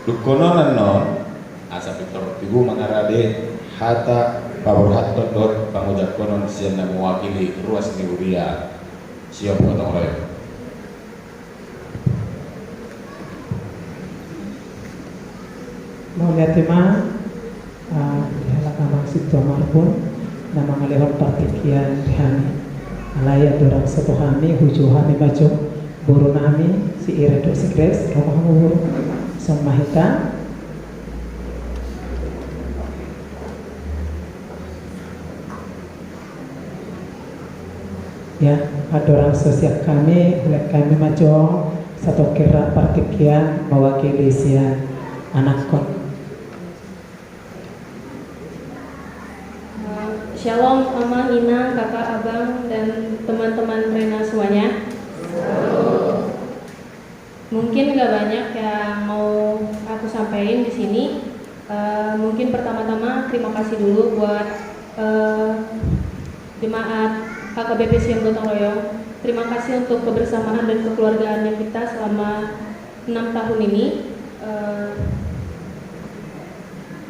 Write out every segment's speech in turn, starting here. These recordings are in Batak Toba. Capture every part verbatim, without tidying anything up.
Dungkonon annon, asa pintor tibu mangarabe hata paborhathon dohot pangojangkonon sian na mewakili ruas ni huria Siop Gotong Royong. Mauliate ma, ah, di halak amang Sintua Marbun na mangalehon partingkian di hami. Alai andorang so tu hami, hujou hami ma jo boru nami, si Ira dohot si Grace, ro ma hamu boru. Songon ma hita. Ya, andorang so sian hami, hulehon hami ma jo satongkin rap partingkian mewakili sian anakkon. Eh, Shalom, Amang, Inang, Kakak, Abang, dan teman-teman Rena semuanya. Mungkin nggak banyak yang mau aku sampaikan di sini. Eh, mungkin pertama-tama terima kasih dulu buat, eh, jemaat H K B P Siop Gotong Royong. Terima kasih untuk kebersamaan dan kekeluargaannya kita selama enam tahun ini. Eh,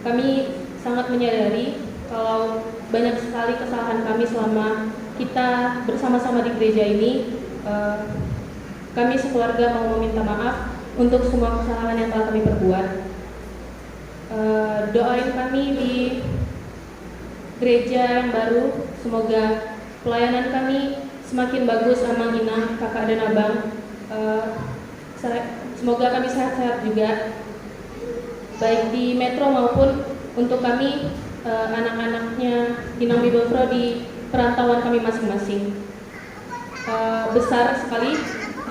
kami sangat menyadari kalau banyak sekali kesalahan kami selama kita bersama-sama di gereja ini. Eh, kami sekeluarga mau meminta maaf untuk semua kesalahan yang telah kami perbuat. Eh, doain kami di gereja yang baru, semoga pelayanan kami semakin bagus, Amang, Inang, Kakak, dan Abang. Eh, se-, semoga kami sehat-sehat juga, baik di Metro maupun untuk kami, eh, anak-anaknya Inang Bibelvrouw di perantauan kami masing-masing. Eh, besar sekali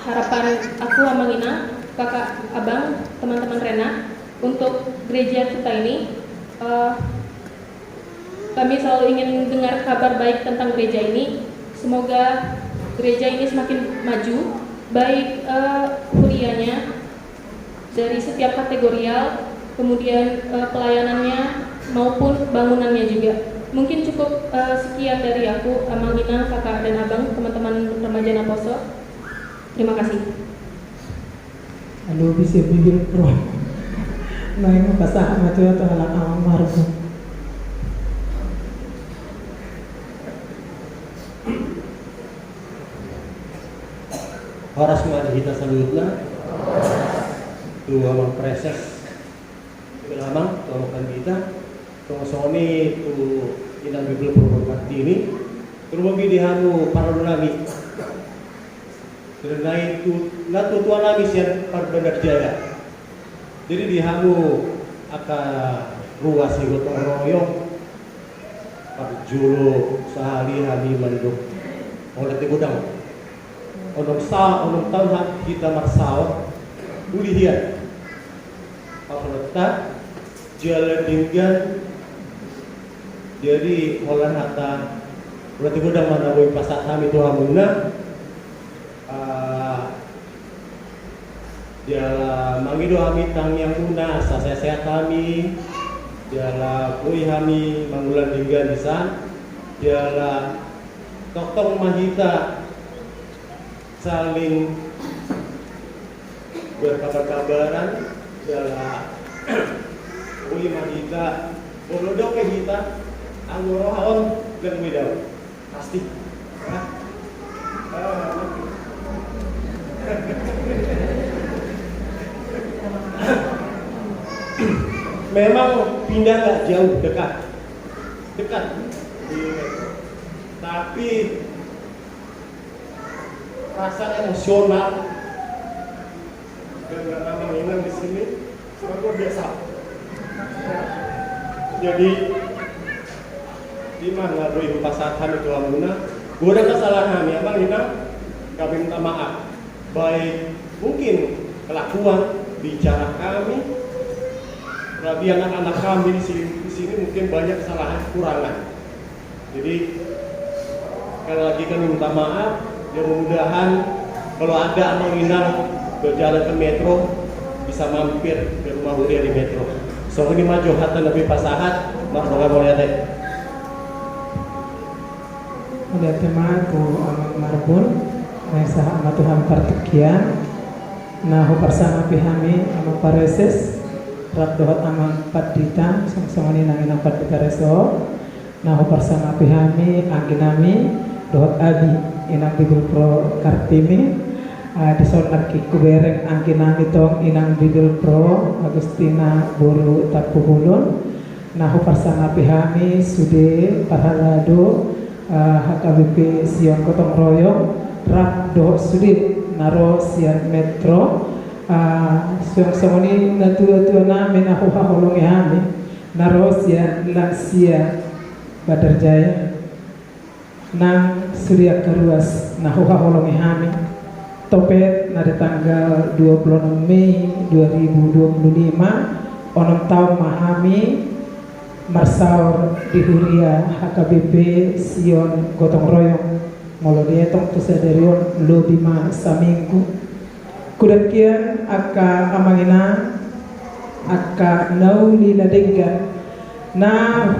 harapan aku, Amang, Inang, Kakak, Abang, teman-teman Rena, untuk gereja kita ini. Eh, kami selalu ingin dengar kabar baik tentang gereja ini. Semoga gereja ini semakin maju, baik, eh, hurianya, dari setiap kategorial, kemudian, eh, pelayanannya maupun bangunannya juga. Mungkin cukup, eh, sekian dari aku, Amang, Inang, Kakak, dan Abang, teman-teman remaja Naposo. Terima kasih. Halo, bisa bikin pro. Naeng pasahat ma jo tu halak Amang Marbun. Horas ma di hita saluhutna. Tu Amang Praeses, tu Amang, tu Amang Pandita, tu Amang Soni, tu Inang Bibelvrouw Kartini, terlebih di hamu parhundul nami. Terlebih tu natuatua nami sian Parbandarjaya. Jadi di hamu angka ruas ni gotong royong, parjolo sahali hami mandok mauliate godang. Onom sa, onom taon hita marsaor, uli hian. Parhundulta jala denggan. Jadi holan hata mauliate godang ma na boi pasahat hami tu hamuna. Ah, jala mangido hami tangiangmuna asa sehat-sehat hami, jala boi hami mangula denggan i san, jala tongtong ma hita saling berkabar-kabaran, jala boi ma hita, molo dong pe hita, anggo roha on, dang boi dao. Pasti. Hah? Ah, memang pindah nggak jauh, dekat. Dekat. Iya. Tapi rasa emosional dengan Amang Inang di sini sangat luar biasa. Jadi, di mana boi pasahat hami tu hamuna, godang kesalahan hami, Amang Inang, kami minta maaf. Baik mungkin kelakuan, bicara kami, lebih anak-anak kami di sini, di sini mungkin banyak kesalahan, kekurangan. Jadi, sekali lagi kami minta maaf. Ya, mudah-mudahan kalau ada Amang Inang berjalan ke Metro, bisa mampir ke rumah huria di Metro. Songon i ma jo hata na boi pasahat, mardongan mauliate. Mauliate ma tu Amang Marbun, naeng sahat ma tu hami partingkian. Na huparsangapi hami Amang Praeses, Rap dohot amang pandita, songon i nang inang pandita reso, na huparsangapi hami anggi nami dohot abi inang Bibelvrouw Kartini. Ah, dison nangkin hubereng anggi nami tong inang Bibelvrouw Agustina boru Tampubolon. Na huparsangapi hami sude parhalado, ah, H K B P Sion Gotong Royong, rap dohot sude na ro sian Metro, ah, suang songon i natua-tua nami na huhaholongi hami, na ro sian lansia Bandar Jaya. Nang sude angka ruas na huhaholongi hami, topet na di tanggal dua puluh enam Mei dua ribu dua puluh lima, onom taon ma hami marsaor di huria H K B P Sion Gotong Royong. Molo dietong tu sadari on lobi ma saminggu. Hudenggan angka amang inang, angka na uli na denggan na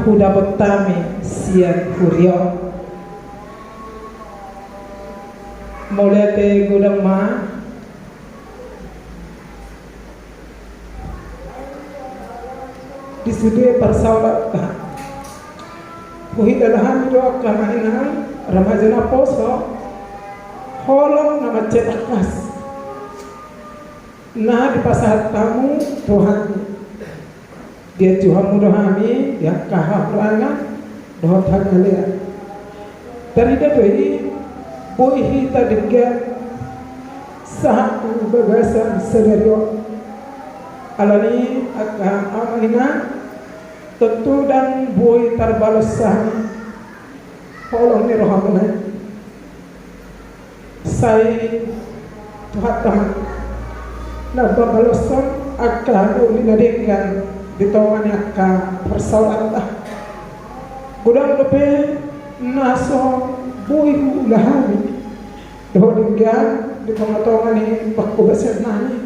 hudapot hami sian huria on. Mauliate godang ma di sude parsaoranta. Huhilala hami do angka amang inang, remaja naposo, holong na mansai tangkas na dipasahat hamu tu hami. Diajuhon hamu do hami di angka hahurangan dohot hagalean. Tarida do i, boi hita denggan sahat tu bagasan sadari on. Alani angka amang inang, tontu ndang boi tarbalos hami holong ni rohamuna i. Sai Tuhanta ma na mambaloshon angka na uli na denggan di tonga ni angka parsaoranta. Godang dope na so boi huula hami dohot denggan di tonga-tonga ni panghobasion nami.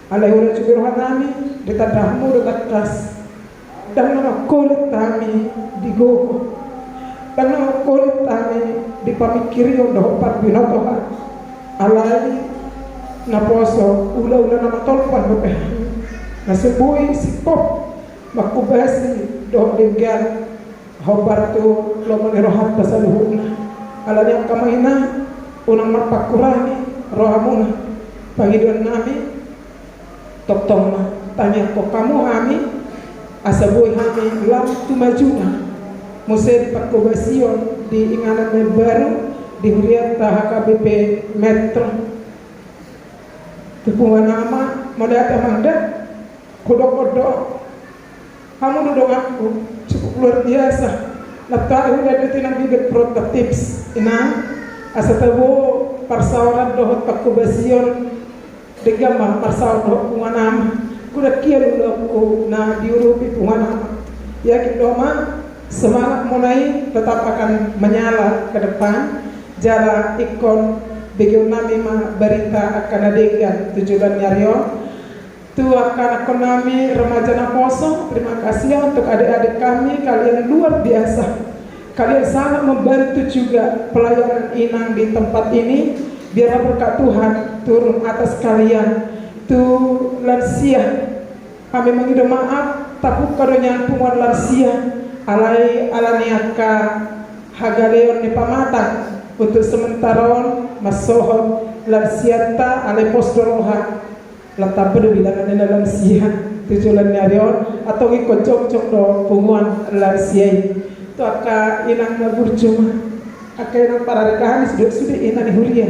Alai hurang sude roha nami, ditanda hamu do tangkas. Ndang na mangkolit hami di gogo, ndang na mangkolit hami di pamingkirion dohot parbinotoan. Alai naposo ula-ula na matolpan dope hami, na so boi singkop manghobasi dohot denggan hombar tu lomo ni rohanta saluhutna. Alani angka amang inang, unang marpangkurangi rohamuna. Pangidoan nami, tongtong ma tangiangkon hamu hami asa boi hami lam tu majuna muse di panghobasion di inganan na imbaru di hurianta H K B P Metro. Tu punguan ama, mauliate amang da. Hudok-hudok hamu do donganku, cukup luar biasa. Na tahu dari tinang bibit prototips inang, asa tabo parsaoran dohot panghobasion. Denggan ma marsaor dohot punguan ama. Hudenggan ulaonku na diurupi punguan ama. Yakin do ma, semangat muna i tetap akan menyala ke depan. Jala ingkon begeon nami ma barita angka na denggan tu joloan ni ari on. Tu angka anakkon nami remaja naposo, terima kasih ya untuk adik-adik kami, kalian luar biasa. Kalian sangat membantu juga pelayanan inang di tempat ini. Biarlah berkat Tuhan turun atas kalian. Tu lansia, kami mangido maaf, tapungka do nian punguan lansia. Alai alani angka hagaleon ni pamatang, untuk sementara on mansohot lansianta, alai pos do roha. Lam tamba do bilangan ni na lansia tu joloan ni ari on, antong ingkon jongjong do punguan lansia i. Tu angka inang na burju ma, angka inang pararikaan i, sude-sude inang ni huria.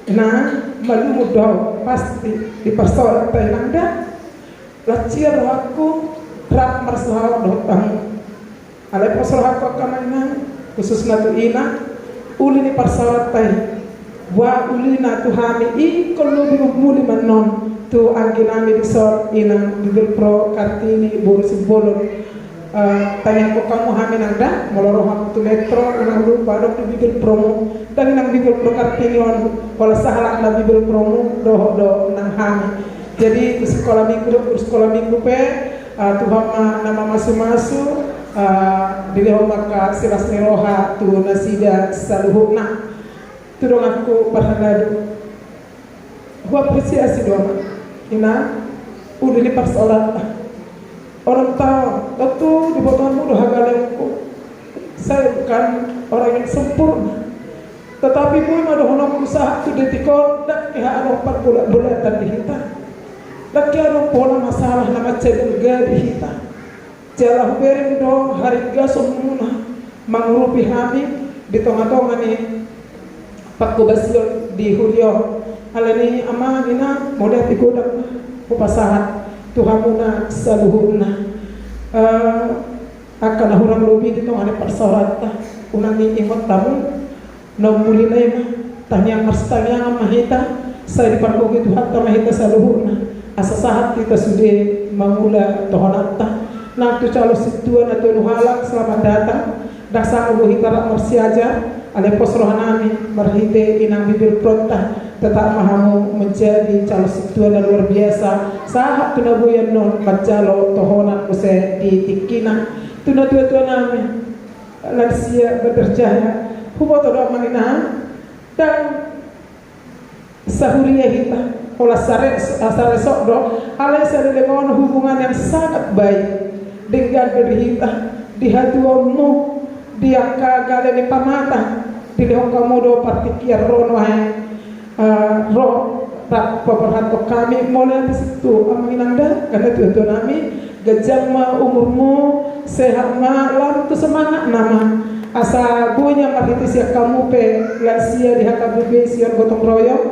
Inang, malumu do pasti di parsaoranta inang da. Lansia rohangku rap marsaor dohot hamu. Alai pos rohangku angka amang inang, khususna tu inang, uli ni parsaoranta i. Boha ulina tu hami, ingkon lobi umuli ma annon tu anggi nami dison inang Bibelvrouw Kartini boru Simbolon. Eh, tangiangkon hamu hami nang da, molo ro hamu tu Metro, unang lupa adong do Bibelvrouw mu, ndang inang Bibelvrouw Kartini on, holan sahalakna Bibelvrouw mu dohot do nang hami. Jadi tu sikola minggu dohot guru sikola minggu pe, ah, Tuhan ma na mamasu-masu, ah, dilehon ma angka silas ni roha tu nasida saluhutna. Tu donganku parhalado, huapresiasi do ma, inang, Uli ni parsaoranta. Orang tahu, tentu dibotoonmu do hagaleonku. Saya bukan orang yang sempurna. Tetapi boi ma dohononku sahat tu detik on, ndang hea adong parbolatbolatan di hita. Ndang hea adong pola masalah na mansai balga di hita. Jala hubereng do haringgason muna mangurupi hami di tongatonga ni panghobasion di huria on. Alani i amang inang, mauliate godang ma hupasahat tu hamuna saluhutna. Eh, angka na hurang lobi di tonga ni parsaoranta, unang diingot hamu. Na umulina i ma, tangiang marsitangiangan ma hita, sai dipargogoi Tuhanta ma hita saluhutna, asa sahat hita sude mangula tohonanta. Nang tu calon sintua na tolu halak, selamat datang. Ndang sanggup do hita rap marsiajar, alai pos rohanami marhite inang bibelvrouta, tetap ma hamu menjadi calon sintua na luar biasa, sahat tu na boi annon manjalo tohonan muse di tingkina. Tu natuatuanami, lansia Badar Jaya, huboto do amang inang, ndang sahuria hita, holan sare-, saresort do, alai saleleng on hubungan yang sangat baik. Denggan do di hita, di hatuaonmu, di angka gale ni pamata, dilehon hamu do partingkian ro nuaeng, eh, ro rap paborhathon hami. Mauliate tu amang inang da, angka natuatuanami, ganjang ma umurmu, sehat ma, lam tu semangatna ma. Asa boi nian marhite sian hamu pe lansia di H K B P Sion Gotong Royong,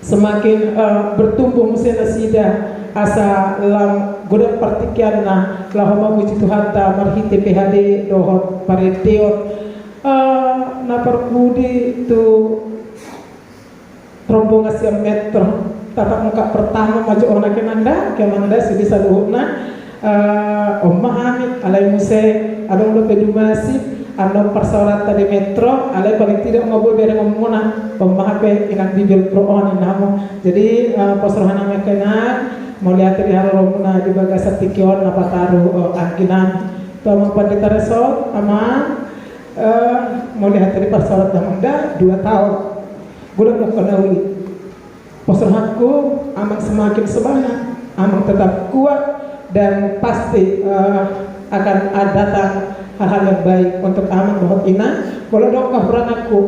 semakin, eh, bertumbuh muse nasida, asa lam godang partingkianna laho mamuji Tuhanta marhite P H D dohot parendeon. Eh, na parpudi tu rombongan sian Metro, tatap muka pertama ma jo on, angka inang da, angka amang da, sude saluhutna. Eh, on ma hami, alai muse adong dope dumasi annon parsaoranta di Metro, alai paling tidak ma boi berengonmuna, on ma hape inang bibelvrouw on, inna hamu. Jadi, eh, pos rohanami angka inang, mauliate di haroromuna di bagasan tingki on na pataru, eh, angginami. Tu amang pandita resort, amang, eh, mauliate di parsaoranta amang da, dua taon. Godang do angka na uli. Pos rohangku, amang semakin semangat, amang tetap kuat, dan pasti, eh, akan ada datang hal-hal yang baik untuk amang dohot inang. Molo adong hahuranganku,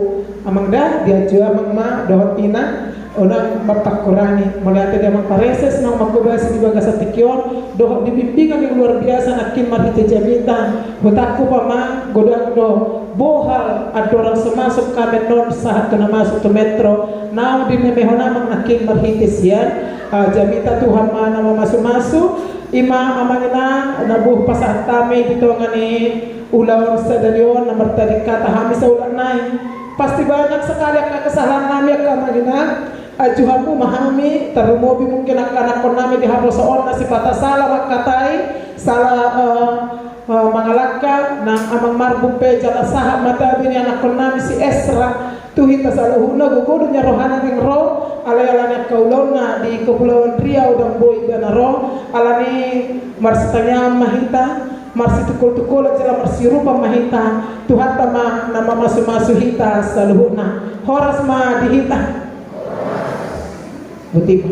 amang da, diajo amang ma dohot inang, unang marpangkurangi. Mauliate di amang pareses naung manghobasi di bagasan tingki on, dohot di bimbingan yang luar biasa nangkin marhite jamita. Hutangkup amang, godang do bohal andorang so masuk hami annon sahat tu na masuk tu Metro, naung dinemehon amang nangkin marhite sian, ah, jamita. Tuhan ma na mamasumasu. I ma amang inang na boi hupasahat hami di tonga ni ulaon sadari on, na martading hata hami saulak nai. Pasti banyak sekali angka kesalahan nami, angka amang inang. Ajuhonmu ma hami, tarlumobi mungkin angka anakkon nami di haposo on na sipata sala mangkatai, sala, eh, eh, mangalangka. Nang amang Marbun pe jala sahat ma tabi ni anakkon nami si Esra. Tu hita saluhutna gogo do nian rohana naeng ro, alai ala ni angka ulaonna di Kepulauan Riau ndang boi ibana ro. Alani i marsitangiangan ma hita, marsitungkoltungkolan jala marsiurupan ma hita. Tuhanta ma na mamasumasu hita saluhutna. Horas ma di hita. Boti ma.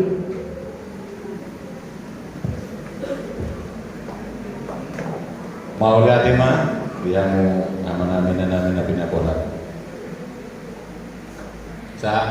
Mauliate ma di hamu amanami, inanami na pinaborat. Sa-